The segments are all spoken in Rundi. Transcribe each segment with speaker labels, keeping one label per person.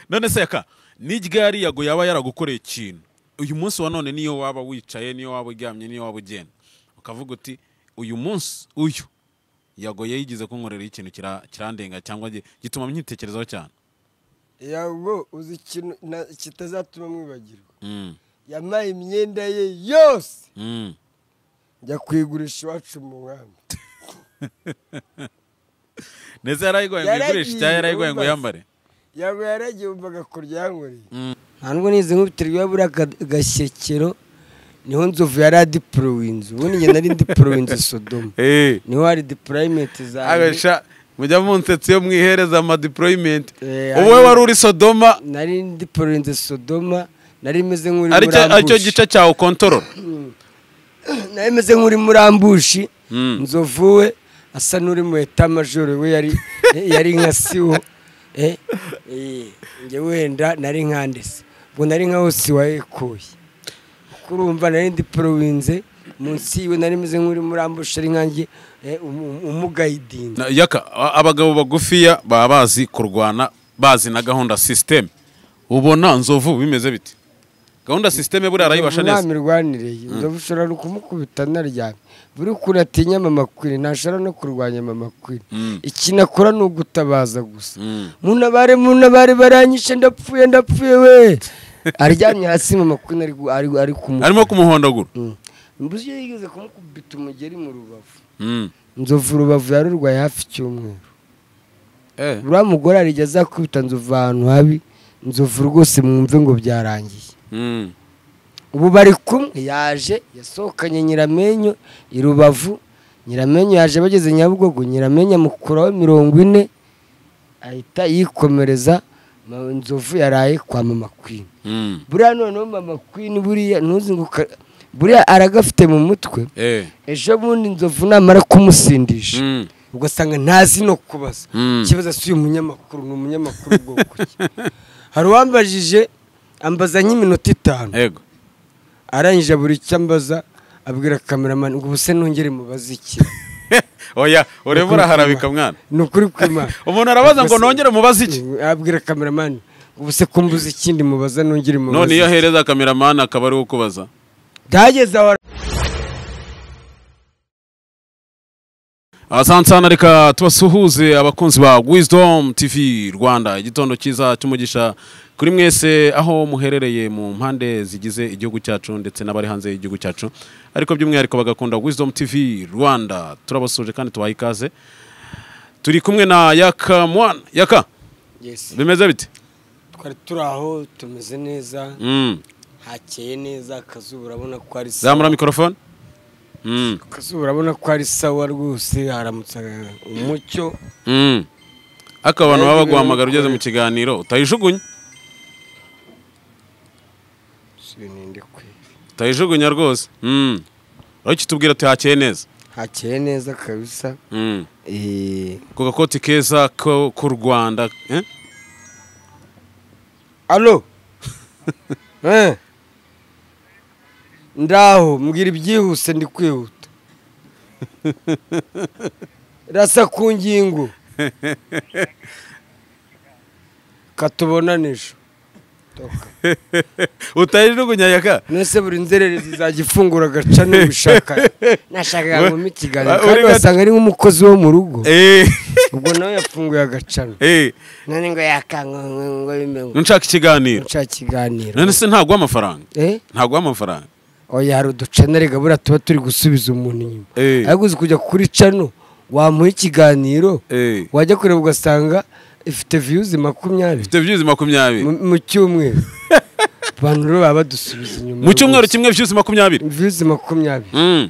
Speaker 1: None se Yaka, ni ryari Yago yaba yaragukoreye ikintu uyu munsi wa none, niyo waba wicaye, niyo waba uryamye, niyo waba ugenda, ukavuga uti uyu munsi uyu Yago yayigize kunkorera ikintu kirandenga cyangwa gituma nkitekerezaho cyane?
Speaker 2: Yago uzi ikintu kitazatuma mwibagirwa? Yamaye imyenda ye yose njya kuyigurisha iwacu mu nkambi.
Speaker 1: Neza yarayiguhaye ngo uyigurishe cyangwa yarayiguhaye ngo uyambare?
Speaker 2: Yago yaragiye wumvaga kurya yankoreye. Ntabwo nizi nk'ubitirwa buriya Gashyekero niho Nzovu yari adiporowinze, ubundi njye nari ndiporowinze Sodoma, niho hari deployment zanjye.
Speaker 1: Mujya munsetsi yo mwihereza ama deployment. Wowe wari uri Sodoma?
Speaker 2: Nari ndiporowinze Sodoma, nari meze nk'uri muri ambushi.
Speaker 1: Aricyo gice cyawe kontorora?
Speaker 2: Nari meze nk'uri muri ambushi. Nzovu we asa n'uri mu etat major, we yari nka siwo. Njye wenda nari nkandese, ubwo nari nka hose wa Ekoyi. Kurumva nari ndiporowinze munsi yiwe, nari meze nk'uri muri ambushi, ari nkanjye umugayidinze.
Speaker 1: Yaka, abagabo bagufiya baba bazi kurwana, bazi na gahunda system. Ubona Nzovu bimeze bite? Gahunda system buriya arayibasha neza?
Speaker 2: Nta Nzovu ushobora no kumukubita naryamye. Buri kuratinya Mama Queen, ntashobora no kurwanya Mama Queen. Ikintu akora ni ugutabaza gusa. Munabare munabare baranyishe, ndapfuye ndapfuye we. Aryamye hasi Mama Queen ari
Speaker 1: arimo kumuhondagura.
Speaker 2: Mbuzi iyo yigeze kumukubita umugeri mu rubavu. Nzovu rubavu yarurwaye hafi icyumweru. Uriya mugore arigeze akubita Nzovu ahantu habi, Nzovu rwose mwumve ngo byarangiye. Ubu bari kumwe, yaje yasohokanye Nyiramenyo i Rubavu, Nyiramenyo yaje bageze Nyabugogo, Nyiramenyo amukuraho 40 ahita yikomereza. Nzovu yaraye kwa Mama Queen. Buriya noneho Mama Queen buriya ntuzi ngo buriya aragafite mu mutwe. Ejo bundi Nzovu namara kumusindisha ugasanga ntazi no kubaza. Ikibazo si uyu munyamakuru, ni umunyamakuru bwoko ki? Hari uwambajije ambaza nk'iminota 5.
Speaker 1: Yego.
Speaker 2: Arangije buri icyo ambaza abwira cameraman ngo ubuse nongere mubaze iki.
Speaker 1: Oya, urimo uraharabika mwana.
Speaker 2: Ni ukuri kw'Imana.
Speaker 1: Umuntu arabaza ngo nongere mubaze iki?
Speaker 2: Abwira cameraman ngo ubuse kumbuza ikindi mubaza nongere mubaze.
Speaker 1: None iyo ahereza cameraman akaba ari ukubaza.
Speaker 2: Byageze aho.
Speaker 1: Asante sana, reka tubasuhuze abakunzi ba Wisdom TV Rwanda. Igitondo cyiza cy'umugisha kuri mwese aho muherereye mu mpande zigize igihugu cyacu ndetse n'abari hanze y'igihugu cyacu, ariko by'umwihariko bagakunda Wisdom TV Rwanda. Turabasuje kandi tubaha ikaze. Turi kumwe na Yaka Mwana. Yaka,
Speaker 2: yes,
Speaker 1: bimeze bite?
Speaker 2: Twari turi aho tumeze neza. Hakeye neza, akazuba urabona ko ari sawa.
Speaker 1: Zamura microphone.
Speaker 2: Akazuba urabona ko ari sawa rwose, haramutse umucyo.
Speaker 1: Aka abantu baba baguhamagara ugeze mu kiganiro utayijugunya. Utayijugunya rwose. Aho kitubwira ati hakeye neza.
Speaker 2: Hakeye neza kabisa.
Speaker 1: Ku gakoti keza ko ku Rwanda.
Speaker 2: Allo. Ndaho mbwira ibyihuse ndi kwihuta. Rasa ku ngingo. Katubonane ejo.
Speaker 1: Utayijugunya Yaka?
Speaker 2: Nese buri nzererezi izajya ifungura agaca n'ubishaka. Nashakaga ngo ikiganiro kandi wasanga ari nk'umukozi wo mu rugo. Ubwo nawe yafunguye agacano. None ngo yakanga ngo bimengo.
Speaker 1: Nshaka ikiganiro.
Speaker 2: Nshaka ikiganiro.
Speaker 1: None se ntaguha amafaranga? Ntaguha amafaranga.
Speaker 2: Oya, hari uducana rega buriya tuba turi gusubiza umuntu inyuma. Ariko uzi kujya kuri cano wamuha ikiganiro wajya kureba ugasanga ifite views 20.
Speaker 1: Ifite views 20
Speaker 2: mu cyumweru. Abantu rero baba badusubiza inyuma.
Speaker 1: Mu cyumweru kimwe views 20.
Speaker 2: Views 20.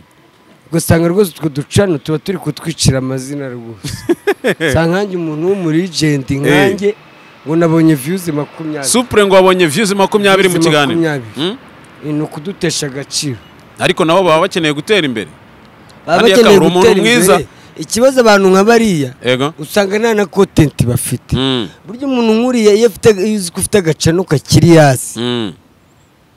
Speaker 2: Ugasanga rwose utwo ducano tuba turi kutwicira amazina rwose. Sa nkanjye umuntu w'umuregent nkanjye ngo nabonye views 20.
Speaker 1: Supre ngo wabonye views 20 mu kiganiro.
Speaker 2: Ni ukudutesha agaciro.
Speaker 1: Ariko nabo baba bakeneye gutera imbere.
Speaker 2: Baba bakeneye gutera imbere. Ikibazo abantu nka bariya usanga nta na content bafite. Buryo umuntu nkuriya iyo afite ufite agacano kakiri hasi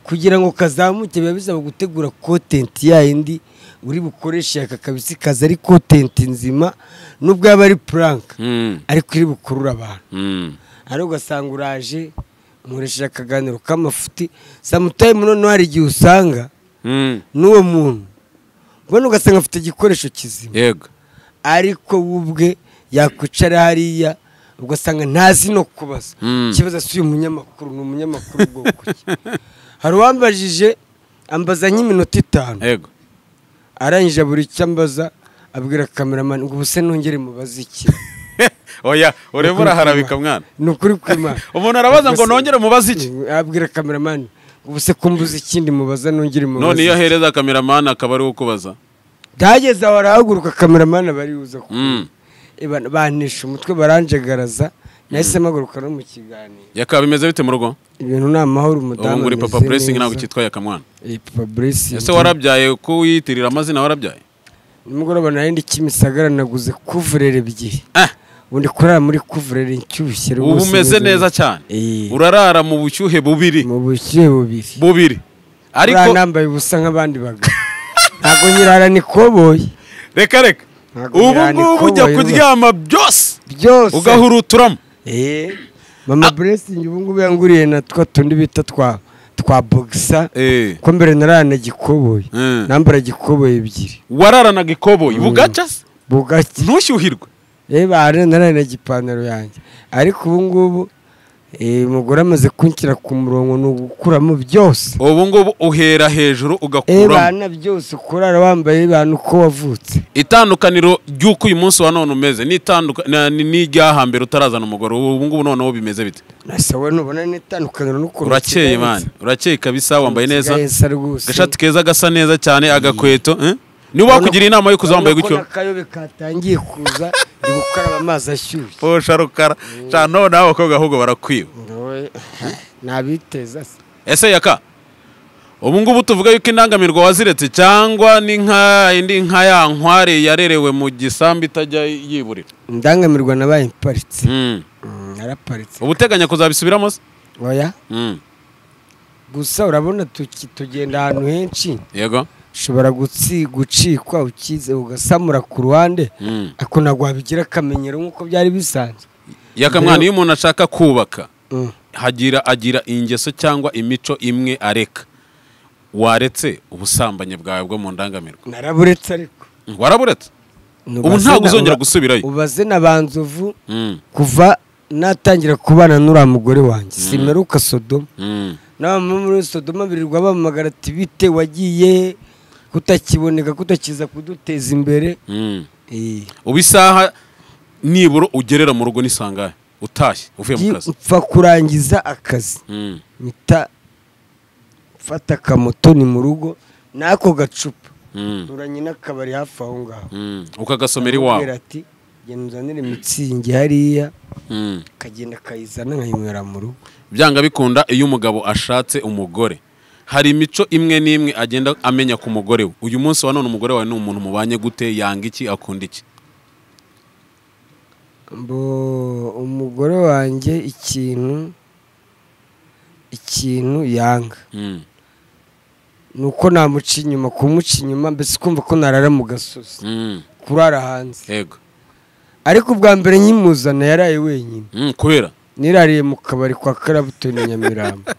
Speaker 2: kugira ngo kazamuke biba bisaba gutegura content ya yindi uri bukoreshe aka kabisi kaza ari content nzima nubwo yaba ari prank ariko iri bukurura abantu. Ari ugasanga uraje nkoresheje akaganiro k'amafuti sometimes noneho hari igihe usanga n'uwo muntu mbona ugasanga afite igikoresho kizima.
Speaker 1: Yego.
Speaker 2: Ariko ubwe yakwicara hariya ugasanga ntazi no kubaza. Ikibazo si uyu munyamakuru, ni umunyamakuru bwoko ki? Hari uwambajije ambaza nk'iminota 5.
Speaker 1: Yego.
Speaker 2: Arangije buri icyo ambaza abwira cameraman ngo ubuse nongere mubaze iki.
Speaker 1: Oya, ureba uraharabika mwana.
Speaker 2: Ni ukuri kw'Imana.
Speaker 1: Umuntu arabaza ngo nongere mubaze iki?
Speaker 2: Abwira cameraman ngo ubuse ko mbuze ikindi mubaza nongere mubaze.
Speaker 1: None iyo ahereza cameraman akaba ari ukubaza.
Speaker 2: Dageze aho arahaguruka cameraman abari uza ku. Banisha umutwe baranjagaraza nahise mpaguruka no mu kiganiro.
Speaker 1: Yaka bimeze bite mu rugo?
Speaker 2: Ibintu ni amahoro umudamu.
Speaker 1: Ubu nguri Papa Blessing ntabwo cyitwa Yakamwana.
Speaker 2: Papa Blessing.
Speaker 1: Ese warabyaye ko wiyitirira amazina warabyaye?
Speaker 2: Nimugoroba nari ndi Kimisagara naguze kuvurere ebyiri. Ubundi kurara muri kuvurere inshyushye rwose.
Speaker 1: Ubu umeze neza cyane. Urarara mu bushyuhe bubiri.
Speaker 2: Mu bushyuhe bubiri.
Speaker 1: Bubiri. Ariko
Speaker 2: nambaye ubusa nk'abandi bagabo. Ntabwo nyirara ni koboyi.
Speaker 1: Reka reka. Ubu ngubu ujya kuryama byose.
Speaker 2: Byose.
Speaker 1: Ugahuruturamo.
Speaker 2: Mama Blessing ubu ngubu yanguriye na twa tundi bita twa boxer. Ko mbere nararana gikoboyi. Nambara gikoboyi ebyiri.
Speaker 1: Wararanaga ikoboyi bugaca se?
Speaker 2: Bugacya.
Speaker 1: Ntushyuhirwe.
Speaker 2: Bare nararana gipantaro yanjye. Ariko ubu ngubu umugore amaze kunshyira ku murongo ni ugukuramo byose.
Speaker 1: Ubu ngubu uhera hejuru ugakuramo.
Speaker 2: Bana byose kurara wambaye bantu uko wavutse.
Speaker 1: Itandukaniro ry'uko uyu munsi wa none umeze n'irya hambere utarazana umugore ubu ngubu noneho bimeze bite?
Speaker 2: Nase wowe nubona n'itandukaniro n'ukuntu
Speaker 1: urakeye man, urakeye kabisa wambaye neza. Gashati keza gasa neza cyane agakweto. Niba wakugira inama yo kuza wambaye gutyo.
Speaker 2: Akayobe katangiye kuza ndi gukaraba amazi ashyushye.
Speaker 1: Posha rukara. Cha none abakobwa ahubwo barakwiba.
Speaker 2: Nabiteza se.
Speaker 1: Ese Yaka ubu ngubu tuvuga yuko indangamirwa waziretse cyangwa ni nka indi nka ya nkware yarerewe mu gisambi itajya yiburira?
Speaker 2: Indangamirwa nabaye imparitse. Naraparitse.
Speaker 1: Ubuteganya kuzabisubiramo se?
Speaker 2: Oya. Gusa urabona tugenda ahantu henshi.
Speaker 1: Yego.
Speaker 2: Ushobora gucikwa ukize ugasamura ku ruhande ako nagwa bigira akamenyero nkuko byari bisanzwe.
Speaker 1: Yaka mwana iyo umuntu ashaka kubaka hagira agira ingeso cyangwa imico imwe areka. Waretse ubusambanyi bwawe bwo mu ndangamirwa?
Speaker 2: Naraburetse ariko.
Speaker 1: Waraburetse? Ubu ntabwo uzongera gusubirayo.
Speaker 2: Ubaze na Banzovu kuva natangira kubana n'ura mugore wanjye simeruka Sodoma. N'abamama muri Sodoma birirwa bamagara ati bite wagiye kutakiboneka kutakiza kuduteza imbere.
Speaker 1: Ubu isaha nibura ugerera mu rugo nisangahe utashye uvuye mu kazi?
Speaker 2: Mpfa kurangiza akazi mpita mfata akamoto ni mu rugo n'ako gacupa nturanye n'akabari hafi aho ngaho
Speaker 1: ukagasomera iwawe
Speaker 2: ati genda uzanire mitsingi hariya akagenda akayizana nkayinywera mu rugo.
Speaker 1: Byanga bikunda iyo umugabo ashatse umugore hari imico imwe n'imwe agenda amenya ku mugore we. Uyu munsi wa none umugore wawe ni umuntu mubanye gute, yanga iki, akunda iki?
Speaker 2: Mbo umugore wanjye ikintu yanga nuko namuca inyuma, kumuca inyuma mbese kumva ko narara mu gasozi kurara hanze.
Speaker 1: Yego.
Speaker 2: Ariko ubwa mbere nkimuzana yaraye wenyine.
Speaker 1: Kubera
Speaker 2: nirariye mu kabari kwa Karabutoni Nyamirambo.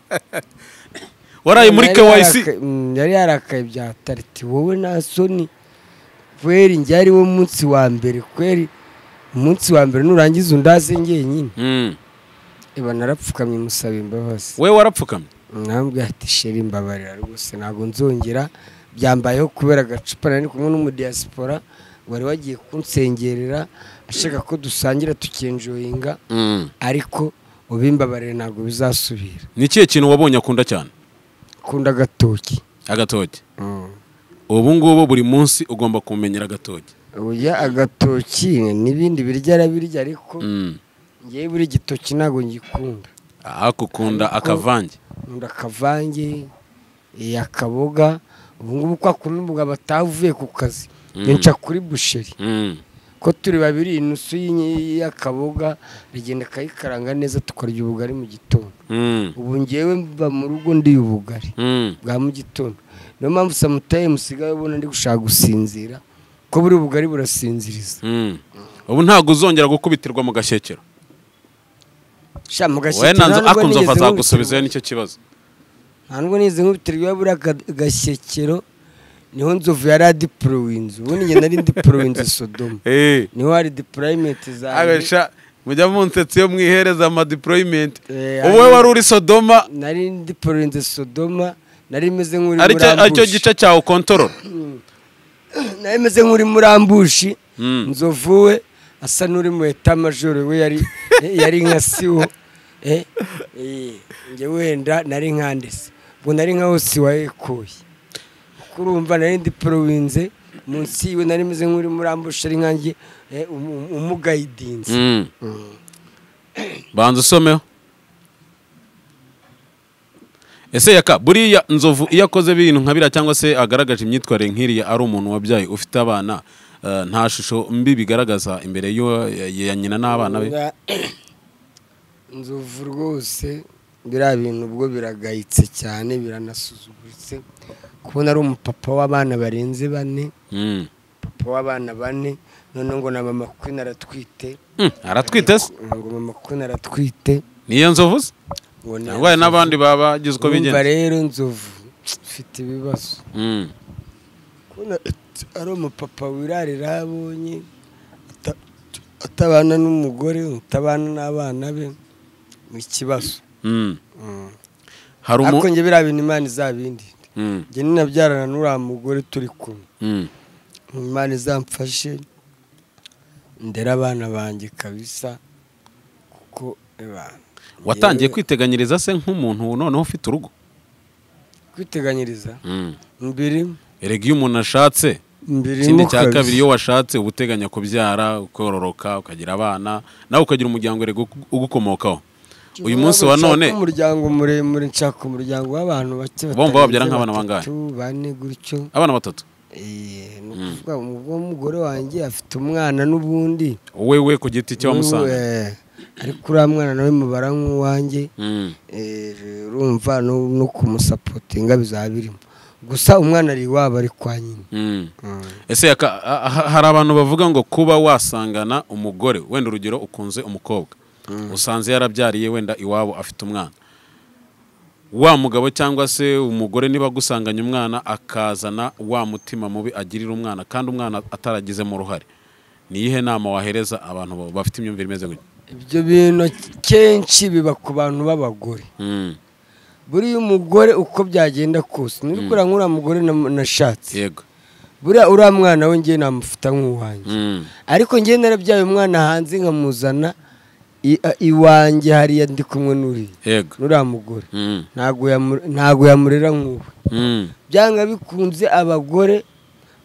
Speaker 1: Waraye muri KYC?
Speaker 2: Yari yarakaye bya tariti wowe nta soni kweri njye ari wo munsi wa mbere kweri umunsi wa mbere nurangiza undaze ngenyine. Eba narapfukamye musaba imbabazi.
Speaker 1: Wewe warapfukamye?
Speaker 2: Nambwe ati sheri mbabarira rwose ntago nzongera, byambayeho kubera agacupa nari kumwe n'umudiaspora wari wagiye kunsengerera ashaka ko dusangira tukenjoyinga ariko ubimbabarire ntago bizasubira.
Speaker 1: Ni ikihe kintu wabonye akunda cyane?
Speaker 2: Akunda agatoki.
Speaker 1: Agatoki. Ubu ngubu buri munsi ugomba kumenyera agatoki.
Speaker 2: Oya agatoki n'ibindi birya arabirya ariko ngewe buri gitoki ntago ngikunda.
Speaker 1: Akukunda akavange.
Speaker 2: Nkunda akavange, akaboga. Ubu ngubu kwa kuntu umugabo atavuye ku kazi nca kuri busheri ko turi babiri inusu y'akaboga rigenda kayikaranga neza tukarya ubugari mu gitondo. Ubu ngewe mba mu rugo ndi ubugari bwa mu gitondo. Niyo mpamvu samutaye musigaye ubona ndi gushaka gusinzira ko buri ubugari burasinziriza.
Speaker 1: Ubu ntago uzongera gukubitirwa mu gashyekero?
Speaker 2: Sha mu gashyekero
Speaker 1: ariko Nzovu azagusubizayo nicyo kibazo.
Speaker 2: Nta nubwo nize nk'ubitirwa buriya gashyekero niho Nzovu yari adipurowinze, ubundi njye nari ndipurowinze Sodoma. Niho hari deployment zanjye.
Speaker 1: Mujya munsetsi yo mwihereza ama deployment. Wowe wari uri Sodoma?
Speaker 2: Nari ndipurowinze Sodoma, nari meze nk'uri muri ambushi.
Speaker 1: Aricyo gice cyawe control.
Speaker 2: Nari meze nk'uri muri ambushi. Nzovu we asa n'uri mu état major, we yari nka siwo. Njye wenda nari nkandese. Ubwo nari nka hose wa Ekoyi. Kurumva nari ndipurowinze munsi yiwe, nari meze nk'uri muri ambushi ari nkanjye umugayidinze.
Speaker 1: Banza usomeho. Ese Yaka, buriya Nzovu iyo akoze ibintu nka biriya cyangwa se agaragaje imyitwarire nk'iriya ari umuntu wabyaye ufite abana, nta shusho mbi bigaragaza imbere ya nyina n'abana be?
Speaker 2: Nzovu rwose biriya bintu ubwo biragayitse cyane, biranasuzuguritse kubona ari umupapa w'abana barenze bane. Papa w'abana bane, none ngo na mama Queen aratwite.
Speaker 1: Aratwite se?
Speaker 2: Ngo mama Queen aratwite.
Speaker 1: Niyo Nzovu se? Ngo n'abandi babagize uko bigenza.
Speaker 2: Rero Nzovu mfite ibibazo. Kubona ari umupapa wirarira abonye atabana n'umugore, atabana n'abana be, ni ikibazo. Ariko njye biriya bintu Imana izabindi. Njye ninabyarana n'uriya mugore turi kumwe. Imana izamfashe ndera abana banjye kabisa, kuko
Speaker 1: watangiye kwiteganyiriza se nk'umuntu noneho ufite urugo?
Speaker 2: Kwiteganyiriza? Mbiri.
Speaker 1: Erega iyo umuntu ashatse, ikindi cya kabiri iyo washatse uba uteganya kubyara, ukororoka, ukagira abana, nawe ukagira umuryango erega ugukomokaho. Uyu munsi wa none
Speaker 2: umuryango muremure, nshaka umuryango w'abantu bake.
Speaker 1: Bomba babyara nk'abana bangahe?
Speaker 2: Bane gutyo.
Speaker 1: Abana batatu.
Speaker 2: Nukuvuga umugore wanjye afite umwana n'ubundi.
Speaker 1: Wewe ku giti cye wamusanga.
Speaker 2: Ariko uriya mwana nawe mubara nk'uwanjye, urumva no kumusapotinga bizaba birimo. Gusa umwana ari iwabo ari kwa nyina.
Speaker 1: Ese hari abantu bavuga ngo kuba wasangana umugore, wenda urugero ukunze umukobwa, usanze yarabyariye wenda iwabo afite umwana, wa mugabo cyangwa se umugore niba gusanganya umwana akazana wa mutima mubi agirira umwana kandi umwana ataragizemo uruhare, ni iyihe nama wahereza abantu bafite imyumvire imeze gutya?
Speaker 2: Ibyo bintu kenshi biba ku bantu b'abagore. Buriya umugore uko byagenda kose, nibikora nk'uriya mugore nashatse.
Speaker 1: Yego.
Speaker 2: Buriya uriya mwana we ngiye namufata nk'uwanjye. Ariko ngiye narabyaye umwana hanze nkamuzana iwanjye hariya ndi kumwe n'uriya.
Speaker 1: Yego.
Speaker 2: N'uriya mugore. Ntago yamurera nk'uwe. Byanga bikunze abagore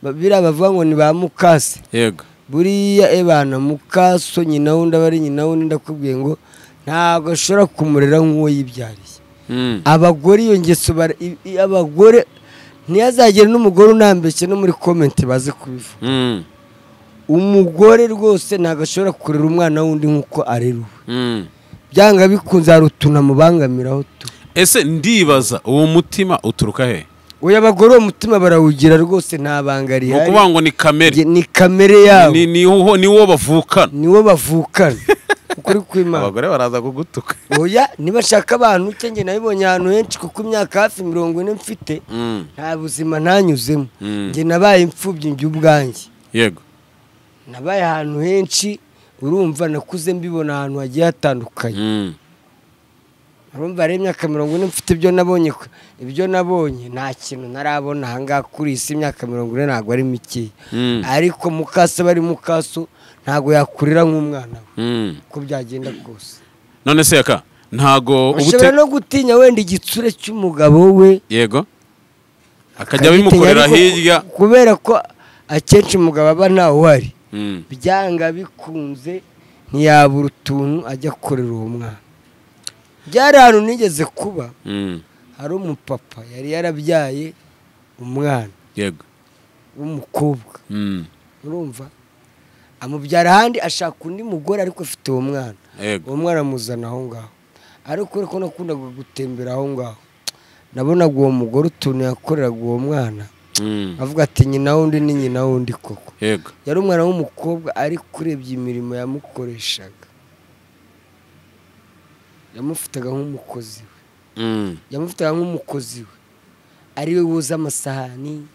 Speaker 2: biriya bavuga ngo ni ba mukase.
Speaker 1: Yego.
Speaker 2: Buriya ebana mukaso nyina wundi abari nyina wundi, ndakubwiye ngo ntabwo ashobora kumurera nk'uwo yibyariye. Abagore iyo ngeso, abagore ntiyazagere n'umugore unambeshye no muri comment baze kubivuga. Umugore rwose ntabwo ashobora kurera umwana wundi nk'uko arera uwe. Byanga bikunze hari utuntu amubangamiraho tu.
Speaker 1: Ese ndibaza uwo mutima uturuka he?
Speaker 2: Oya, abagore uwo mutima barawugira rwose, nta banga rihari.
Speaker 1: Ni ukuvuga ngo ni kamere.
Speaker 2: Ni kamere yabo.
Speaker 1: Ni wo bavukana.
Speaker 2: Ni wo bavukana. Ukuri kw'Imana.
Speaker 1: Abagore baraza kugutuka.
Speaker 2: Oya, nibashaka abantu cye nabibonye ahantu henshi, kuko imyaka hafi 40 mfite, nta buzima ntanyuzemo. Njye nabaye imfubyi njye ubwanjye.
Speaker 1: Yego.
Speaker 2: Nabaye ahantu henshi, urumva nakuze mbibona ahantu hagiye hatandukanye. Urumva ari imyaka 40 mfite ibyo nabonye nta kintu ntarabona ahangaha kuri isi. Imyaka 40 ntabwo ari mike. Ariko mukaso bari mukaso ntabwo yakurira nk'umwana we uko byagenda kose.
Speaker 1: None se Yaka, ntago
Speaker 2: ushobora no gutinya wenda igitsure cy'umugabo we.
Speaker 1: Yego. Akajya bimukorera hirya,
Speaker 2: kubera ko akenshi umugabo aba ntawe uhari. Byanga bikunze ntiyabura utuntu ajya kurera uwo mwana. Byari ahantu nigeze kuba, hari umupapa yari yarabyaye umwana.
Speaker 1: Yego.
Speaker 2: W'umukobwa. Urumva amubyara ahandi ashaka undi mugore ariko afite uwo mwana. Uwo mwana amuzana aho ngaho. Ariko uriko nakundaga gutembera aho ngaho, nabonaga uwo mugore utuntu yakoreraga uwo mwana, avuga ati nyina wundi ni nyina wundi koko.
Speaker 1: Yego.
Speaker 2: Yari umwana w'umukobwa ariko urebye imirimo yamukoreshaga. Yamufataga nk'umukozi we. Yamufataga nk'umukozi we, ari we woza amasahani,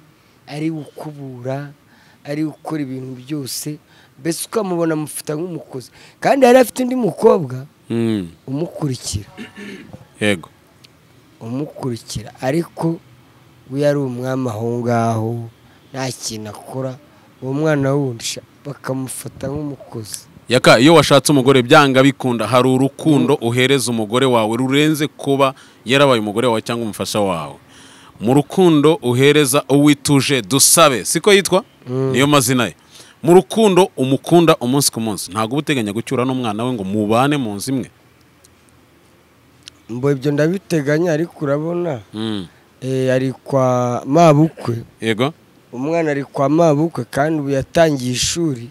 Speaker 2: ari we ukubura, ari we ukora ibintu byose, mbese ukamubona amufata nk'umukozi. Kandi yari afite undi mukobwa umukurikira.
Speaker 1: Yego.
Speaker 2: Umukurikira, ariko we yari umwami aho ngaho, nta kintu akora. Uwo mwana wundi bakamufata nk'umukozi.
Speaker 1: Yaka, iyo washatse umugore byanga bikunda hari urukundo uhereza umugore wawe rurenze kuba yarabaye umugore wawe cyangwa umufasha wawe. Mu rukundo uhereza Uwituje Dusabe, siko yitwa? Niyo mazina ye. Mu rukundo umukunda umunsi ku munsi, ntago ubuteganya gucyura n'umwana we ngo mubane mu nzu imwe.
Speaker 2: Mbo ibyo ndabiteganya, ariko urabona ari kwa mabukwe.
Speaker 1: Yego.
Speaker 2: Umwana ari kwa mabukwe kandi ubu yatangiye ishuri.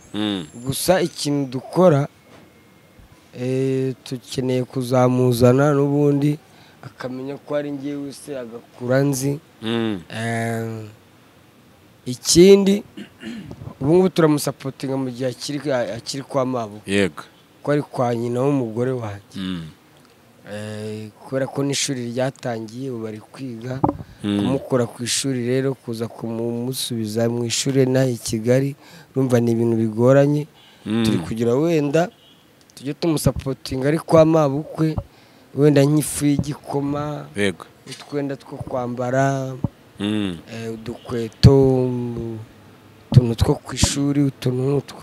Speaker 2: Gusa ikintu dukora, tukeneye kuzamuzana n'ubundi akamenya ko ari njyewe se, agakura nzi. Ikindi ubu ngubu turamusapotinga mu gihe akiri kwa mabukwe.
Speaker 1: Yego.
Speaker 2: Ko ari kwa nyina w'umugore wanjye. Kubera ko n'ishuri ryatangiye ubu bari kwiga, kumukura ku ishuri rero kuza kumusubiza mu ishuri naho i Kigali, urumva ni ibintu bigoranye. Turi kugira wenda tujye tumusapotinga ari kwa mabukwe, wenda nk'ifu y'igikoma,
Speaker 1: yego,
Speaker 2: utwenda two kwambara, udukweto, utuntu two ku ishuri, utuntu nk'utwo.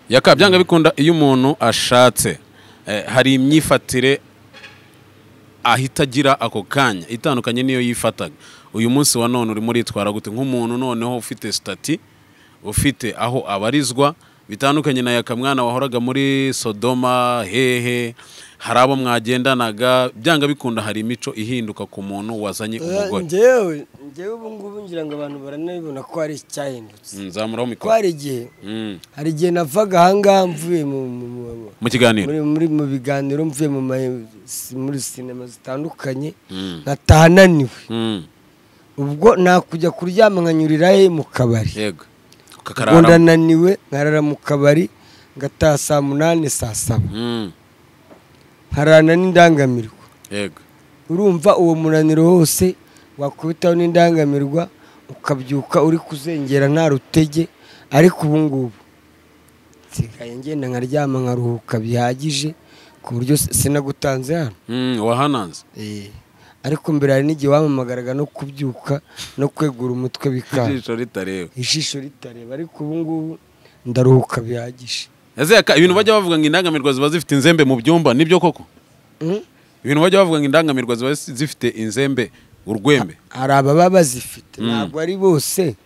Speaker 1: Yaka, byanga bikunda iyo umuntu ashatse, hari imyifatire ahita agira ako kanya itandukanye niyo yifataga. Uyu munsi wa none urimo uritwara gute nk'umuntu noneho ufite stati, ufite aho abarizwa, bitandukanye na Yaka mwana wahoraga muri Sodoma hehe, hari abo mwagendanaga? Byanga bikunda hari imico ihinduka ku muntu wazanye umugore.
Speaker 2: Njyewe ubu ngubu ngira ngo abantu baranabibona ko hari icyahindutse.
Speaker 1: Nzamuraho mikoro.
Speaker 2: Ko hari igihe, hari igihe navaga aha ngaha mvuye
Speaker 1: mu kiganiro,
Speaker 2: muri mu biganiro, mvuye muri sinema zitandukanye, nkataha naniwe. Ubwo nakujya kuryama nkanyurira he mu kabari.
Speaker 1: Yego.
Speaker 2: Ubwo ndananiwe nkarara mu kabari, ngataha saa 8 saa 7. Nkarana n'indangamirwa.
Speaker 1: Yego.
Speaker 2: Urumva uwo munaniro wose wakubitaho n'indangamirwa, ukabyuka uri kuzengera nta rutege. Ariko ubu ngubu nsigaye ngenda nkaryama nkaruhuka bihagije, ku buryo sinagutanze hano.
Speaker 1: Wahananze.
Speaker 2: Ariko mbere hari n'igihe wamamagaraga no kubyuka no kwegura umutwe bikanga,
Speaker 1: ijisho ritareba,
Speaker 2: ijisho ritareba. Ariko ubu ngubu ndaruhuka bihagije.
Speaker 1: Ese ibintu bajya bavuga ngo indangamirwa ziba zifite inzembe mu byumba, nibyo koko? Ibintu bajya bavuga ngo indangamirwa ziba zifite inzembe, urwembe,
Speaker 2: hari ababa bazifite, ntabwo ari bose.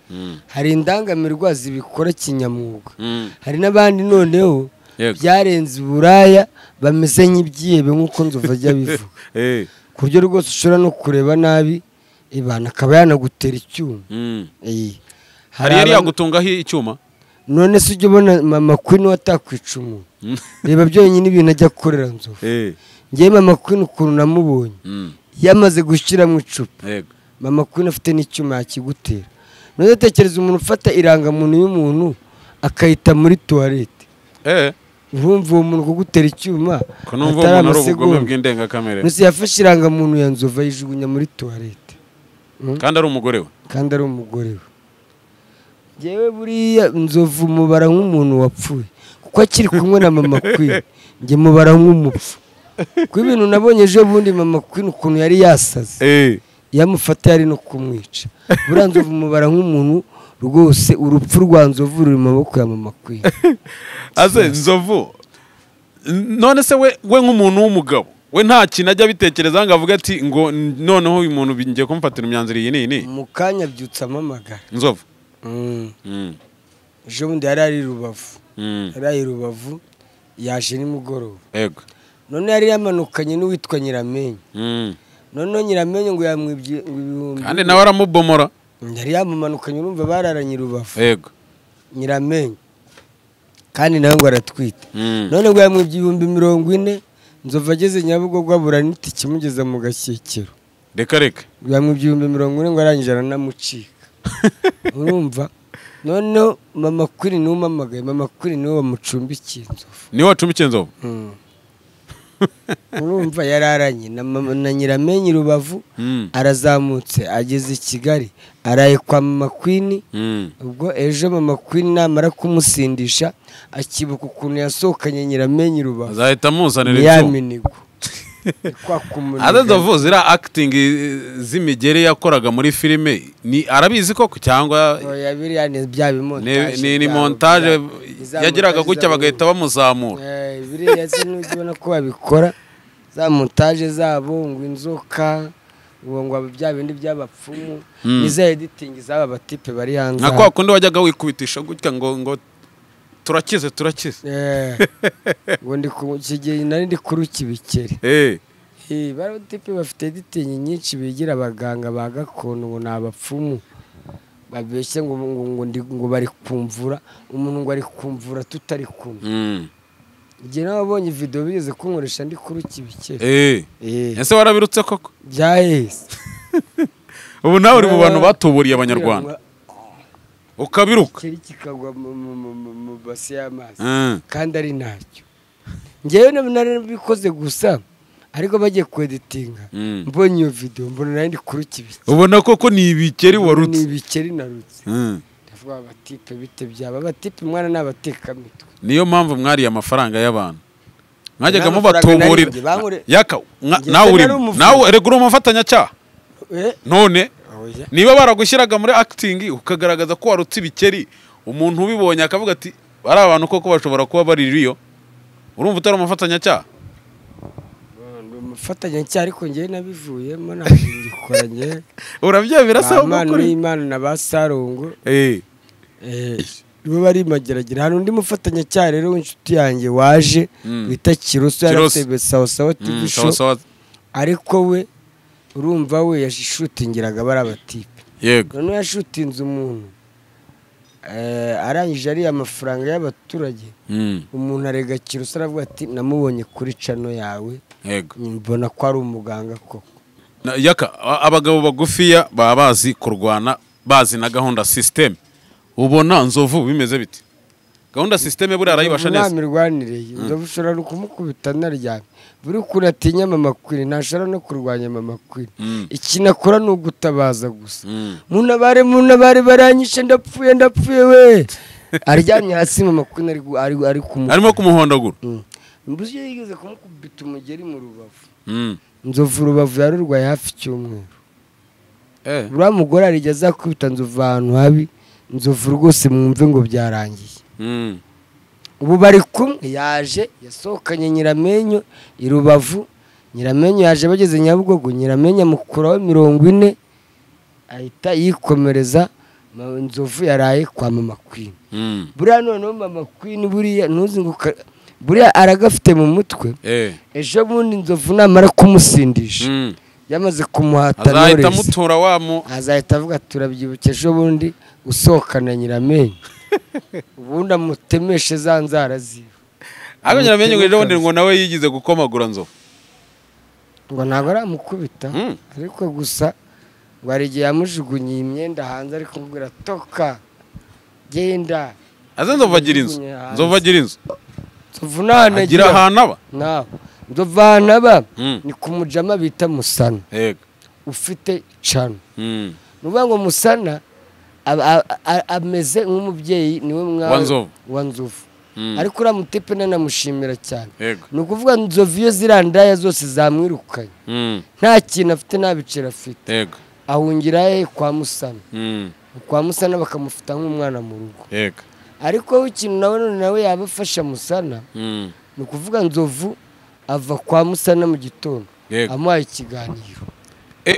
Speaker 2: Hari indangamirwa zibikora kinyamwuga, hari n'abandi noneho byarenze uburaya, bameze nk'ibyihebe nk'uko Nzovu ajya abivuga. Ku buryo rwose ushobora no kureba nabi ibana akaba yanagutera icyuma.
Speaker 1: Hari yari yagutungaho icyuma?
Speaker 2: None se ujya ubona Mama Queen watakwica umuntu? Reba byonyine ibintu ajya akorera Nzovu. Njyewe Mama Queen ukuntu namubonye, yamaze gushyira mu icupa, Mama Queen afite n'icyuma yakigutera. None tekereza umuntu ufata irangamuntu y'umuntu akayita muri toilette. Urumva uwo muntu kugutera icyuma
Speaker 1: atari amasegonda.
Speaker 2: Nose yafashe irangamuntu ya Nzovu ayijugunya muri toilette.
Speaker 1: Kandi ari umugore we.
Speaker 2: Kandi ari umugore we. Njyewe buriya Nzovu mubara nk'umuntu wapfuye, kuko akiri kumwe na Mama Queen njye mubara nk'umupfu. Kuko ibintu nabonye ejo bundi Mama Queen ukuntu yari yasaze, yamufata yari no kumwica. Buriya Nzovu mubara nk'umuntu rwose, urupfu rwa Nzovu ruri mu maboko ya Mama Queen.
Speaker 1: Aze Nzovu, none se we nk'umuntu w'umugabo we nta kintu ajya abitekereza ngo avuge ati ngo noneho uyu muntu ngiye kumufatira imyanzuro iyi n'iyi n'iyi?
Speaker 2: Mu kanya abyutse amamagara
Speaker 1: Nzovu.
Speaker 2: Ejo bundi yari ari Rubavu, yari ari Rubavu, yaje nimugoroba.
Speaker 1: Yego.
Speaker 2: None yari yamanukanye n'uwitwa Nyiramenyo. None Nyiramenyo ngo yamwibye ibihumbi,
Speaker 1: kandi nawe aramubomora.
Speaker 2: Yari yamumanukanye, urumva bararanye Rubavu.
Speaker 1: Yego.
Speaker 2: Nyiramenyo kandi nawe ngo aratwite. None ngo yamwibye 40,000. Nzovu ageze Nyabugogo abura n'itike imugeza mu Gashyekero.
Speaker 1: Reka reka.
Speaker 2: Yamwibye 40,000 ngo arangije aranamucika. Urumva None Mama Queen niwe umamagaye, Mama Queen niwe wamucumbikiye Nzovu.
Speaker 1: Niwe wacumbikiye Nzovu?
Speaker 2: Urumva yararanye na Nyiramenye Rubavu, arazamutse ageze i Kigali, araye kwa Mama Queen. Ubwo ejo Mama Queen namara kumusindisha akibuka ukuntu yasohokanye Nyiramenye Rubavu,
Speaker 1: azahita amuzanira
Speaker 2: ya minigo.
Speaker 1: Aza Nzovu zira acting z'imigeri yakoraga muri filime ni arabizi koko cyangwa
Speaker 2: oya biriya ni bya bimontage,
Speaker 1: ni montage yagiraga gutya bagahita bamuzamura.
Speaker 2: Biriya se nujibona ko babikora za montage zabo ngo inzoka ngo bya bindi by'abapfumu ni za editing zaba batipe bari hanze.
Speaker 1: Nka kwa kundi wajyaga wikubitisha gutya ngo turakize turakize.
Speaker 2: Ngo ndi ku kigiye nari ndi kuruki bikere. Bari bafite editing nyinshi bigira abaganga ba gakondo ngo nabapfumu babeshye ngo ngo ngo bari kumvura umuntu ngo ari kumvura tutari kumwe. Igihe nabonye video bigeze kunkoresha ndi kuruki bikere.
Speaker 1: Ese warabirutse koko?
Speaker 2: Byahise.
Speaker 1: Ubu nawe uri mu bantu batuburiye abanyarwanda. Ukabiruka
Speaker 2: kikagwa mu basi y'amazi kandi ari ntacyo. Ngewe narabikoze gusa ariko bagiye kweditinga mbonye iyo video mbona nari ndi kuruki bikeri.
Speaker 1: Ubona koko ni ibikeri warutse.
Speaker 2: Ni ibikeri narutse. Ndavuga abatipe bite byaba abatipe mwana n'abatekamitwe.
Speaker 1: Niyo mpamvu mwariye amafaranga y'abantu. Mwajyaga mubatuburira. Yaka nawe uri nawe regura umufatanyacyaha. None niba baragushyiraga muri acting ukagaragaza ko warutse ibikeri, umuntu ubibonye akavuga ati bari abantu koko bashobora kuba bari riyo, urumva utari umufatanyacyaha?
Speaker 2: Umufatanyacyaha ariko ngewe nabivuyemo ntabwo ngikora ngewe.
Speaker 1: Urabyemera se
Speaker 2: ukuri? Imana na ba Sarongo nibo bari mageragere. Hari undi mufatanyacyaha rero w'inshuti yanjye waje bita Kiroso, yarafite Sawa Sawa TV show, ariko we urumva we yashutingiraga bari abatipe.
Speaker 1: Yego.
Speaker 2: None yashutinze umuntu arangije ari amafaranga y'abaturage, umuntu arega Kiroso aravuga ati namubonye kuri cano yawe.
Speaker 1: Yego.
Speaker 2: Mbona ko ari umuganga koko.
Speaker 1: Yaka abagabo bagufiya baba bazi kurwana, bazi na gahunda system. Ubona Nzovu bimeze bite? Gahunda system buri arayibasha neza.
Speaker 2: Ntamirwanire Nzovu ushobora no kumukubita naryamye. Buri kuratinya Mama Queen ntashobora no kurwanya Mama Queen. Ikinakora ni ugutabaza gusa. Munabare baranyishe ndapfuye ndapfuye we. Aryamye hasi Mama Queen ari
Speaker 1: arimo kumuhondagura.
Speaker 2: Mbuzi yigeze kumukubita umugeri mu rubavu. Nzovu Rubavu yarurwaye hafi icyumweru. Uriya mugore arigeze akubita Nzovu ahantu habi, Nzovu rwose mwumve ngo byarangiye. Ubu bari kumwe, yaje yasohokanye Nyiramenyo i Rubavu, Nyiramenyo yaje bageze Nyabugogo, Nyiramenyo amukuraho 40 ahita yikomereza. Nzovu yaraye kwa Mama Queen. Buriya noneho Mama Queen buriya ntuzi ngo buriya aragafite mu mutwe. Ejo bundi Nzovu namara kumusindisha yamaze kumuhata
Speaker 1: azahita amutura wa mu
Speaker 2: azahita avuga turabyibuke ejo bundi usohokana Nyiramenyo. Ubundi amutemeshe za nzara ziwe.
Speaker 1: Ariko Nyiramenyo ngo ejo bundi ngo nawe yigize gukomagura Nzovu.
Speaker 2: Ngo ntabwo aramukubita ariko gusa ngo hari igihe yamujugunye imyenda hanze ari kumubwira toka genda.
Speaker 1: Aze Nzovu agira inzu. Nzovu agira inzu.
Speaker 2: Nzovu nanagira
Speaker 1: ahantu aba.
Speaker 2: Nawe Nzovu ahantu aba ni ku mujama bita Musana.
Speaker 1: Yego.
Speaker 2: Ufite cano. Ni ukuvuga ngo Musana ameze nk'umubyeyi niwe mwana wa Nzovu. Ariko uriya mutipe nanamushimira cyane. Ni ukuvuga Nzovu iyo zirandaya zose zamwirukanye nta kintu afite nta biceri afite, ahungira he kwa Musana. Kwa Musana bakamufata nk'umwana mu rugo. Ariko ikintu nawe none nawe yabafasha Musana, ni ukuvuga Nzovu ava kwa Musana mu gitondo amuha ikiganiro.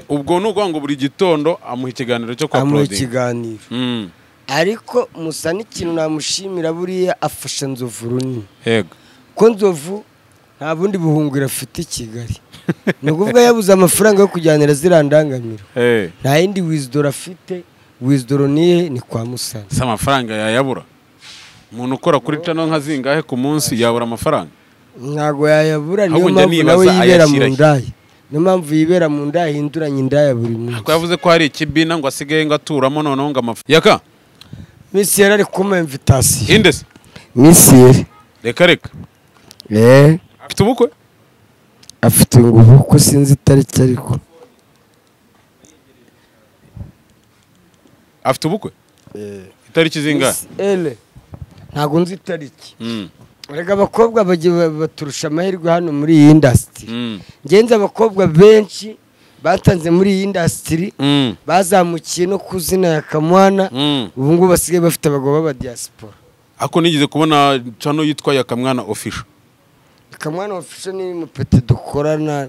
Speaker 1: Ubwo ni ukuvuga ngo buri gitondo amuha ikiganiro cyo kwa
Speaker 2: amuha ikiganiro. Ariko Musana ikintu namushimira buriya afasha Nzovu runini.
Speaker 1: Yego.
Speaker 2: Ko Nzovu nta bundi buhungiro afite i Kigali. Ni ukuvuga yabuze amafaranga yo kujyanira zirandangamiro. Nta yindi wizidoro afite, wizidoro niye ni kwa Musana.
Speaker 1: Se amafaranga yayabura? Umuntu ukora kuri cano nka zingahe ku munsi yabura amafaranga?
Speaker 2: Ntago yayabura, niyo mpamvu nawe yibera mu ndaya. Niyo mpamvu yibera mu ndaya ahinduranya indaya buri munsi.
Speaker 1: Ko yavuze ko hari ikibina ngo asigaye ngo aturamo noneho ngo amafaranga. Yaka
Speaker 2: Miss yari ari kuma invitation.
Speaker 1: Inde se?
Speaker 2: Miss yari.
Speaker 1: Reka reka. Afite ubukwe?
Speaker 2: Afite ngo ubukwe sinzi itariki ariko.
Speaker 1: Afite ubukwe? Itariki zingahe?
Speaker 2: Ele. Ntago nzi itariki. Erega abakobwa bagiye baturusha amahirwe hano muri iyi industry. Ngenze abakobwa benshi batanze muri iyi industry bazamukiye no kuzina ya Kamwana, ubu ngubu basigaye bafite abagabo b'aba diaspora.
Speaker 1: Ako nigeze kubona channel yitwa ya Kamwana Official.
Speaker 2: Kamwana Official ni mupete dukorana.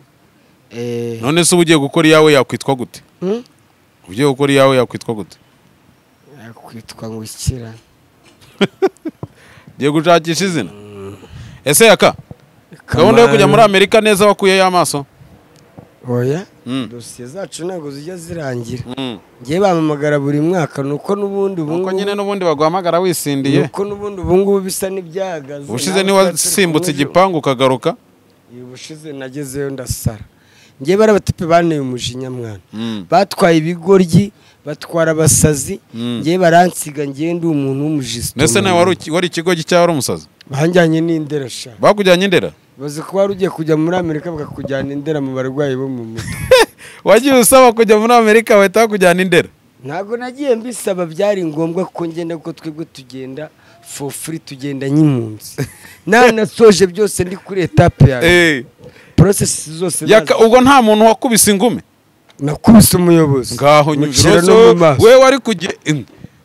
Speaker 1: None se ugiye gukora iyawe yakwitwa gute? Ugiye gukora iyawe yakwitwa gute?
Speaker 2: Yakwitwa ngo ikira.
Speaker 1: Giye gushakisha izina. Ese yaka gahunda yo kujya muri Amerika neza wakuye y'amaso?
Speaker 2: Oya, dosiye zacu ntago zijya zirangira. Ngiye bamamagara buri mwaka nuko nubundi ubu
Speaker 1: nuko nyine nubundi baguhamagara wisindiye.
Speaker 2: Nuko nubundi ubu ngubu bisa n'ibyahagaze.
Speaker 1: Ubushize ni wasimbutse igipangu ukagaruka?
Speaker 2: Ubushize nagezeyo ndasara. Ngiye barabatipe baneye umujinya mwana. Batwaye ibigoryi, batwara abasazi, ngiye baransiga ngiye ndi umuntu w'umujisto.
Speaker 1: Nese nawe wari ikigoryi cyangwa wari umusazi?
Speaker 2: Banjyanye n'indera sha.
Speaker 1: Bakujyanye indera?
Speaker 2: Bazi ko wari ugiye kujya muri Amerika bakakujyana indera mu barwayi bo mu mutwe.
Speaker 1: Wagiye usaba kujya muri Amerika bahita bakujyana indera?
Speaker 2: Ntago nagiye mbisaba, byari ngombwa ko ngenda kuko twebwe tugenda for free, tugenda nk'impunzi. Nanasoje byose ndi kuri etape yawe. Process zose.
Speaker 1: Ubwo nta muntu wakubise ingume?
Speaker 2: Nakubise umuyobozi.
Speaker 1: Ngaho
Speaker 2: nyumvira no mu maso.
Speaker 1: We wari kujye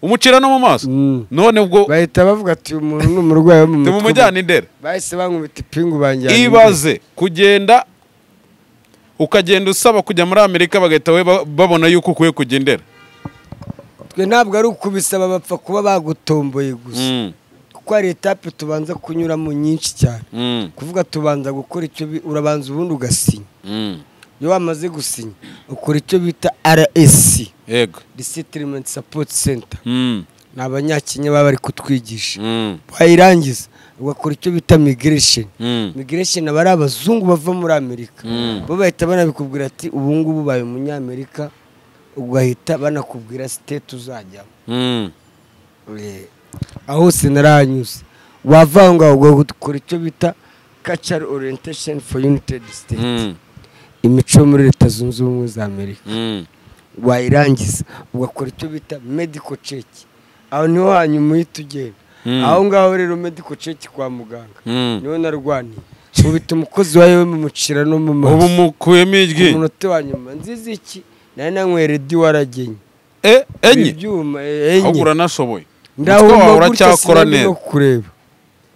Speaker 1: umucira no mu maso. None ubwo
Speaker 2: bahita bavuga ati umuntu ni umurwayi wo mu mutwe.
Speaker 1: Tumumujyana indera.
Speaker 2: Bahise bankubita ipingu banjyana.
Speaker 1: Ibaze kugenda ukagenda usaba kujya muri Amerika bagahita we babona yuko ukwiye kujya indera.
Speaker 2: Twe ntabwo ari ukubisaba, bapfa kuba bagutomboye gusa. Kuko hari etape tubanza kunyuramo nyinshi cyane. Kuvuga tubanza gukora icyo urabanza ubundi ugasinya. Iyo wamaze gusinya ukora icyo bita RSC.
Speaker 1: Yego.
Speaker 2: Resettlement Support Center. Ni abanyakenya baba bari kutwigisha. Wayirangiza ugakora icyo bita migration. Migration aba ari abazungu bava muri Amerika. Bo bahita banabikubwira ati ubu ngubu ubaye umunyamerika, ugahita banakubwira state uzajyamo. Aho hose narahanyuze. Wava aho ngaho ugakora icyo bita Cultural Orientation for United States. Imico muri Leta Zunze Ubumwe za Amerika. Wayirangiza ugakora icyo bita medical check. Aho niho hanyuma uhita ugenda. Aho ngaho rero medical check kwa muganga niho narwaniye. Ubita umukozi wawe mumucira no mu maso.
Speaker 1: Ubu mukuyemo ijwi.
Speaker 2: Umunota wa nyuma nziza iki nari nanywera di waragenye.
Speaker 1: Enye
Speaker 2: ibyuma enye.
Speaker 1: Ahubwo uranashoboye.
Speaker 2: Ndahuma
Speaker 1: uracyakora neza.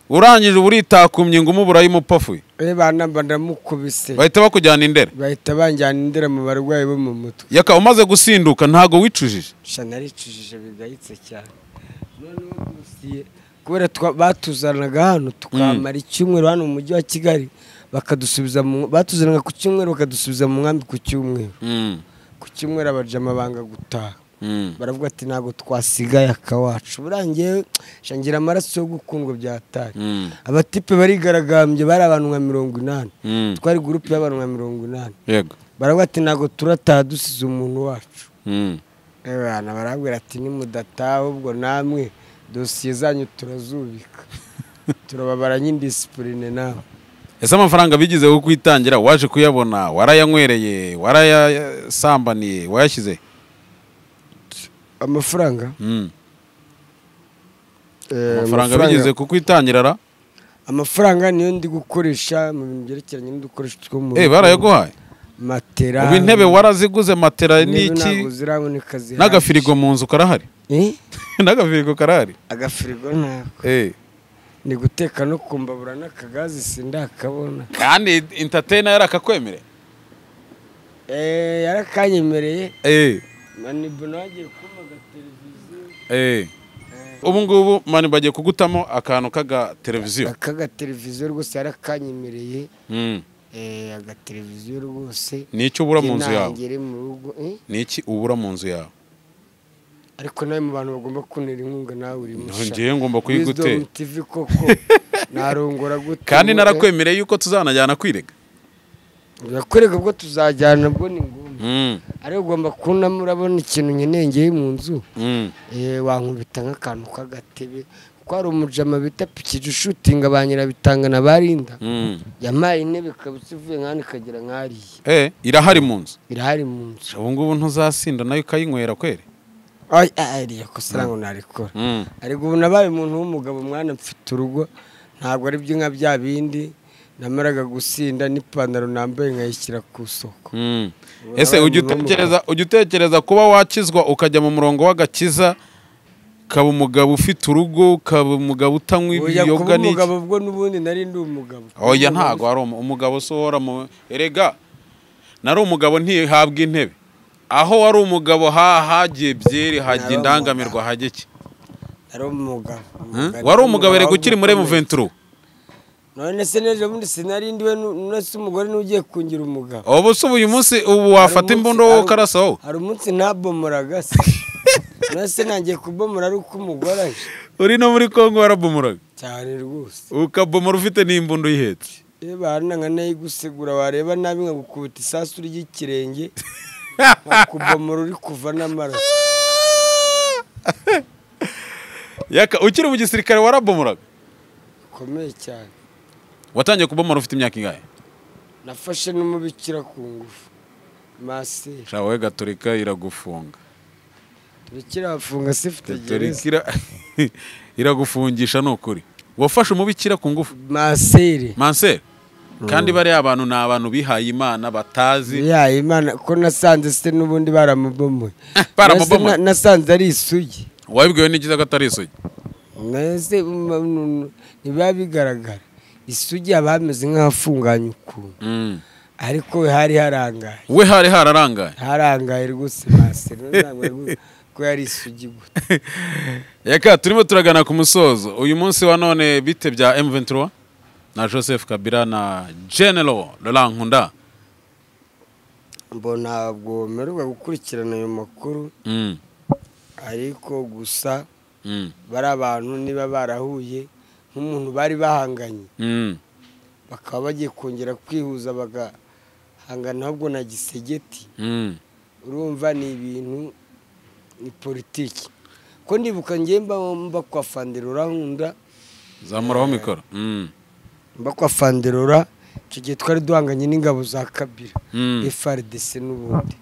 Speaker 1: Urangije uritakumye ngo umubura y'umupafuye.
Speaker 2: Bana ndamukubise.
Speaker 1: Bahita bakujyana indera.
Speaker 2: Bahita banjyana indera mu barwayi bo mu mutwe.
Speaker 1: Yaka umaze gusinduka ntago wicujije?
Speaker 2: Sha naricujije bigayitse cyane. Noneho dosiye kubera batuzanaga hano tukamara icyumweru hano mu mujyi wa Kigali, bakadusubiza batuzanaga ku cyumweru bakadusubiza mu nkambi ku cyumweru. Ku cyumweru abajama banga gutaha. Baravuga ati ntago twasigaye akawacu. Burangiye shangira amaraso yo gukundwa byatari. Abatipe barigaragambye bari abantu nka 80. Twari groupe y'abantu nka 80.
Speaker 1: Yego.
Speaker 2: Baravuga ati ntago turataha dusize umuntu wacu. Bana barabwira ati nimudataha ubwo namwe dosiye zanyu turazubika. Turababara nyindiscipline nawe.
Speaker 1: Ese amafaranga bigize ko kwitangira waje kuyabona, warayanywereye, warayasambaniye, wayashyize?
Speaker 2: Amafaranga?
Speaker 1: Amafaranga bigize kukwitangira ra?
Speaker 2: Amafaranga niyo ndi gukoresha mu bintu byerekeranye n'udukoresho two mu rugo.
Speaker 1: Barayaguhaye?
Speaker 2: Matera.
Speaker 1: Ubu intebe waraziguze, matera n'iki? N'agafirigo mu nzu karahari? N'agafirigo karahari?
Speaker 2: Agafirigo ntako. Ni guteka no kumbabura n'akagazi sindakabona.
Speaker 1: Kandi entertainer yarakakwemereye?
Speaker 2: Yarakanyemereye. Manibu nagiye kuma televiziyo.
Speaker 1: Ubu ngubu mani bagiye kugutamo akantu kaga televiziyo.
Speaker 2: Akaga televiziyo rwose yarakanyemereye. Aga televiziyo rwose.
Speaker 1: Ni iki ubura mu nzu yawe? Ni iki ubura mu nzu yawe?
Speaker 2: Ariko nawe mu bantu bagomba kunera inkunga nawe uri musha.
Speaker 1: Ngiye ngomba kuyigutera.
Speaker 2: Wisdom TV koko narongora gute?
Speaker 1: Kandi narakwemereye yuko tuzanajyana kwirega.
Speaker 2: Urakorega ubwo tuzajyana bwo ni ngombwa. Ariko ugomba kunama urabona ikintu nkeneye ngiye mu nzu. Wankubita nk'akantu k'agatebe Ko ari umujama bita Pikiji ushutinga ba Nyirabitanga na Barinda. Yampaye intebe kabisa ivuye nk'ahantu ikagera nk'hariya.
Speaker 1: Irahari mu nzu.
Speaker 2: Irahari mu nzu.
Speaker 1: Ubu ngubu ntuzasinda nayo ukayinywera kweri?
Speaker 2: Oya, kosa ngo narikora. Ariko ubu nabaye umuntu w'umugabo mwana, mfite urugo, ntabwo ari byo nka bya bindi namaraga gusinda n'ipantaro nambaye nkayishyira ku isoko.
Speaker 1: Ese ujya utekereza kuba wakizwa ukajya mu murongo w'agakiza, ukaba umugabo ufite urugo, ukaba umugabo utanywa ibiyoga n'iki?
Speaker 2: Umugabo ubwo n'ubundi nari ndi umugabo.
Speaker 1: Oya, ntago ari umugabo, so uhora mu erega nari umugabo ntihabwa intebe. Aho wari umugabo hagiye byeri, hagiye indangamirwa, hajye iki?
Speaker 2: Nari umugabo.
Speaker 1: Wari umugabo erega ukiri muri M23.
Speaker 2: None se nejo bundi sinari ndiwe, none se umugore n'ugiye kungira umugabo.
Speaker 1: Ubu se uyu munsi ubu wafata imbundo wowe ukarasa wowe?
Speaker 2: Hari umunsi ntabomoraga se. None se nangiye kubomora ari uko umugore aje.
Speaker 1: Uri no muri Kongo warabomoraga?
Speaker 2: Cyane rwose.
Speaker 1: Ukabomora ufite n'imbundo uyihetse.
Speaker 2: Eba nanga nayigusegura wareba nabi nkagukubita isasu ry'ikirenge. Nkakubomora uri kuva n'amaraso.
Speaker 1: Yaka ukiri mu gisirikare warabomoraga?
Speaker 2: Komeye cyane.
Speaker 1: Watangiye kubomora ufite imyaka ingahe?
Speaker 2: Nafashe n'umubikira ku ngufu. Masi.
Speaker 1: Shawe Gatolika iragufunga.
Speaker 2: Tubikira afunga sifite gereza.
Speaker 1: Iragufungisha nukuri. Wafashe umubikira ku ngufu?
Speaker 2: Maseri.
Speaker 1: Manseri. Kandi bari abantu na abantu bihaye Imana batazi.
Speaker 2: Bihaye Imana ko nasanze se n'ubundi baramubomoye.
Speaker 1: Baramubomoye.
Speaker 2: Nasanze ari isugi.
Speaker 1: Wabibwiwe n'ikiza ko atari isugi?
Speaker 2: Nese niba bigaragara. Isugi abameze nk'afunganye ukuntu. Ariko we hari harangaye.
Speaker 1: We hari hararangaye.
Speaker 2: Harangaye rwose Maseri ntabwo ko yari isugi gute.
Speaker 1: Yaka turimo turagana ku musozo. Uyu munsi wa none bite bya M23 na Joseph Kabila na General Laurent Nkunda?
Speaker 2: Mbona ntabwo meruka gukurikirana ayo makuru. Ariko gusa bari abantu niba barahuye nk'umuntu bari bahanganye. Bakaba bagiye kongera kwihuza bagahangana ahubwo na Gisegeti. Urumva ni ibintu ni politiki. Ko ndibuka ngiye mba kwa Fanderora Nkunda.
Speaker 1: Zamuraho mikoro.
Speaker 2: Mba kwa Fanderora icyo gihe twari duhanganye n'ingabo za Kabila. FARDC n'ubundi.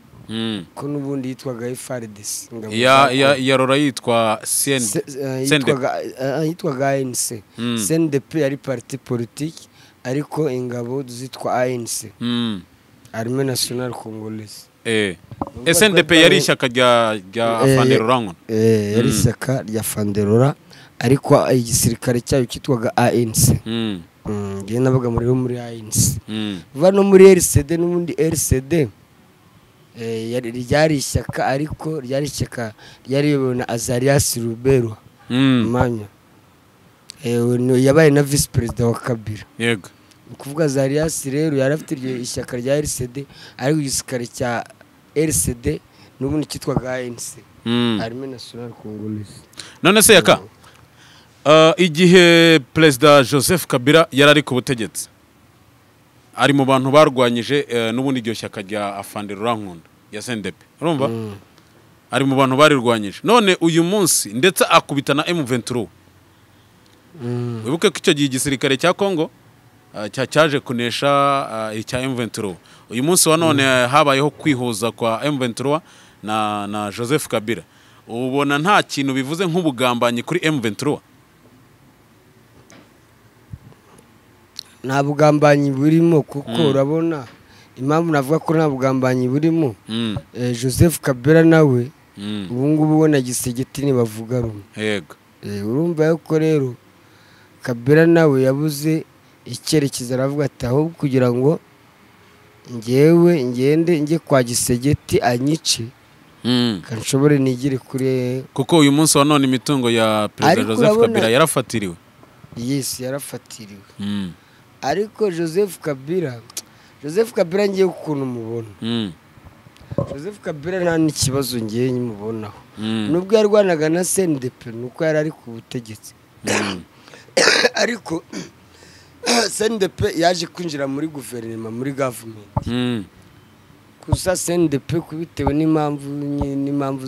Speaker 2: Ko n'ubundi yitwaga FARDC.
Speaker 1: Ya Rora yitwa
Speaker 2: yitwaga ANC. CNDP yari parti politique ariko ingabo zitwa ANC. Armée Nationale Congolaise.
Speaker 1: SNDP yari ishyaka rya Fanderora Nkunda.
Speaker 2: Yari ishyaka rya Fanderora ariko igisirikare cyayo cyitwaga ANC. Ngiye nabaga muri ANC. Va no muri RCD n'ubundi RCD ryari ishyaka ariko ryari ishyaka ryari na Azarias Ruberwa. Manya. Yabaye na vice president wa Kabila.
Speaker 1: Yego.
Speaker 2: Kuvuga Azarias rero yari afite ishyaka rya RCD ariko igisirikare cya RCD n'ubundi cyitwaga ANC. Armée Nationale Congolaise.
Speaker 1: None se yaka igihe President Joseph Kabila yarari ku butegetsi ari mu bantu barwanyije n'ubundi iryo shyaka rya Afande Laurent Nkunda ya CNDP, urumva? Ari mu bantu barirwanyije. None uyu munsi ndetse akubita na M23. Wibuke ko icyo gihe igisirikare cya Kongo cyaje kunesha icya M23. Uyu munsi wa none habayeho kwihuza kwa M23 na Joseph Kabila. Ubona nta kintu bivuze nk'ubugambanyi kuri M23?
Speaker 2: Nta bugambanyi burimo kuko urabona impamvu navuga ko nta bugambanyi burimo. Joseph Kabila nawe ubu ngubu we na Gisegeti ntibavuga rumwe.
Speaker 1: Yego.
Speaker 2: Urumva yuko rero Kabila nawe yabuze icyerekezo, aravuga ati ahubwo kugira ngo ngewe ngende njye kwa Gisegeti anyice kanshobore nigire kuri,
Speaker 1: kuko uyu munsi wa none imitungo ya President Joseph Kabila yarafatiriwe.
Speaker 2: Yes, yarafatiriwe. Ariko Joseph Kabila ngiye ukuntu mubona. Joseph Kabila nta n'ikibazo ngiye nyimubonaho. Nubwo yarwanaga na CNDP nuko yari ari ku butegetsi. Ariko CNDP yaje kwinjira muri guverinoma, muri government. Gusa CNDP kubitewe n'impamvu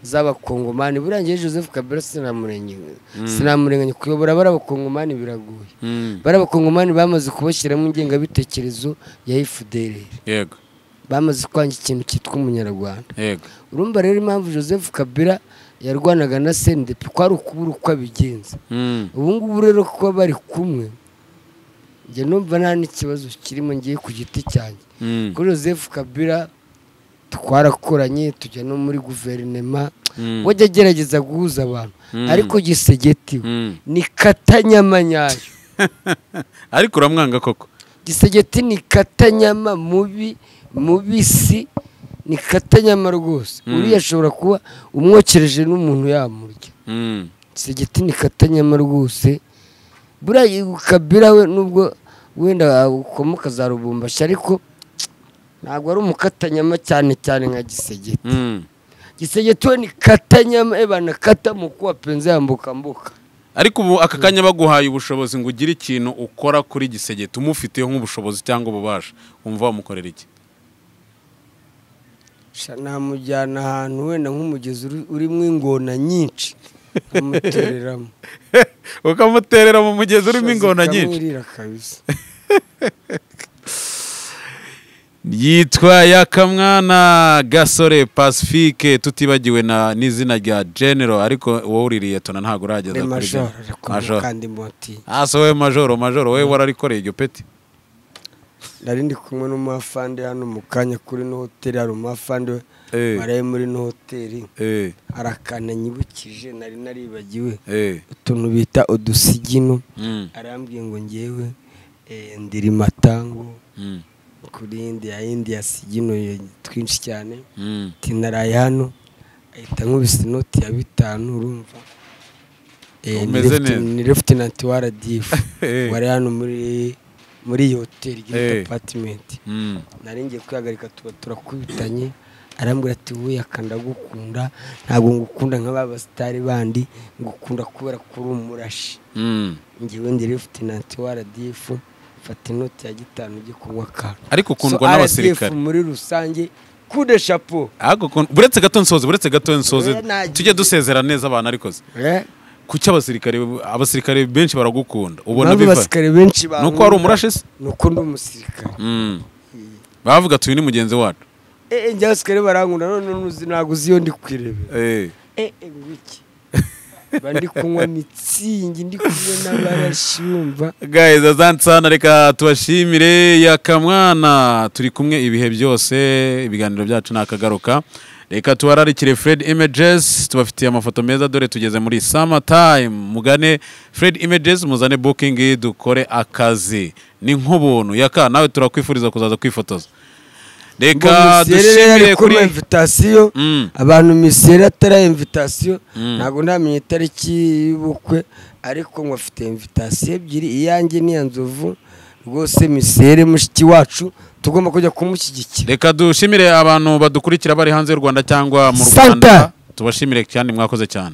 Speaker 2: z'abakongomani, burangiye Joseph Kabila sinamurenganya kuyobora barabakongomani biragoye. Barabakongomani bamaze kubashyiramo ingengabitekerezo ya FDLR.
Speaker 1: Yego.
Speaker 2: Bamaze kwanga ikintu cyitwa umunyarwanda.
Speaker 1: Yego.
Speaker 2: Urumva rero impamvu Joseph Kabila yarwanaga na CNDP kwari ukubura uko abigenza. Ubu ngubu rero kuba bari kumwe, njye numva nta n'ikibazo kirimo ngiye ku giti cyanjye. Kuri Joseph Kabila twarakoranye tujya no muri guverinema, wajya agerageza guhuza abantu, ariko Gisegeti ni katanyama nyayo.
Speaker 1: Ariko uramwanga koko?
Speaker 2: Gisegeti ni katanyama mubi mubisi, ni katanyama rwose. Uriya ashobora kuba umwokereje n'umuntu yamurya. Gisegeti ni katanyama rwose. Buriya Kabila we nubwo wenda ukomoka za Rubumbashi, ariko ntabwo ari umukatanyama cyane cyane nka Gisegeti. Gisegeti we ni katanyama, ebana kata mukuwa penze yambuka mbuka.
Speaker 1: Ariko ubu aka kanya baguhaye ubushobozi ngo ugire ikintu ukora kuri Gisegeti umufiteho nk'ubushobozi cyangwa ububasha, wumva wamukorera iki?
Speaker 2: Namujyana ahantu wenda nk'umugezi urimo ingona nyinshi, nkamutereramo.
Speaker 1: Ukamuterera mu mugezi urimo ingona nyinshi? Yitwa Yakamwana Gasore Pacifique, tutibagiwe na n'izina rya General, ariko wowe uririye tona ntago urageza kuri
Speaker 2: Major. Kandi moti.
Speaker 1: Ah, so we Major, wowe wararikoreye iryo peti.
Speaker 2: Nari ndi kumwe n'umafande hano mu kanya kuri no hoteli, hari umafande waraye muri no hoteli. Arakana nyibukije nari naribagiwe utuntu bita udusigino. Arambwiye ngo ngewe ndiri matango kuri indi ya sigino twinshi cyane. Tinaraye hano ahita nkubise inoti ya 5, urumva. Ni Lieutenant wa RDF wari hano muri iyi hoteli Great Apartment. Nari ngiye kwihagarika tuba turakubitanye, arambwira ati wowe yakanda gukunda, ntabwo ngukunda nk'aba star bandi, ngukunda kubera kuri umurashi. Ngiwe ndi Lieutenant wa RDF, fata inoti ya 5 ujye kunywa akantu.
Speaker 1: Ariko ukundwa n'abasirikare
Speaker 2: muri rusange, coup de chapeau.
Speaker 1: Ariko buretse gato nsoze tujye dusezera neza abantu, ariko kuki abasirikare benshi baragukunda? Ubona biva
Speaker 2: abasirikare benshi bankunda
Speaker 1: nuko ari umurashe se?
Speaker 2: Nuko ndi umusirikare.
Speaker 1: Bavuga tuyu ni mugenzi wacu.
Speaker 2: Njye abasirikare barankunda none nuzi ntago uzi iyo ndi kwirebera. Ngwiki bandi kunywa mitsingi, ndi kumwe n'abarashi yumva.
Speaker 1: Guys, asante sana, reka tubashimire. Yakamwana turi kumwe ibihe byose, ibiganiro byacu nakagaruka. Reka tubararikire Fred Images, tubafitiye amafoto meza, dore tugeze muri summer time. Mugane Fred Images, muzane booking dukore akazi. Ni nk'ubuntu. Yaka nawe turakwifuriza kuzaza kwifotoza. Reka dushimire kuri
Speaker 2: invitation. Abantu misera atara invitation, ntago ndamenye itariki y'ubukwe, ariko ngo afite invitation ebyiri, iyanjye ni ya Nzovu. Rwose misere mushiki wacu tugomba kujya kumushyigikira.
Speaker 1: Reka dushimire abantu badukurikira bari hanze y'u Rwanda cyangwa mu Rwanda, tubashimire cyane, mwakoze cyane.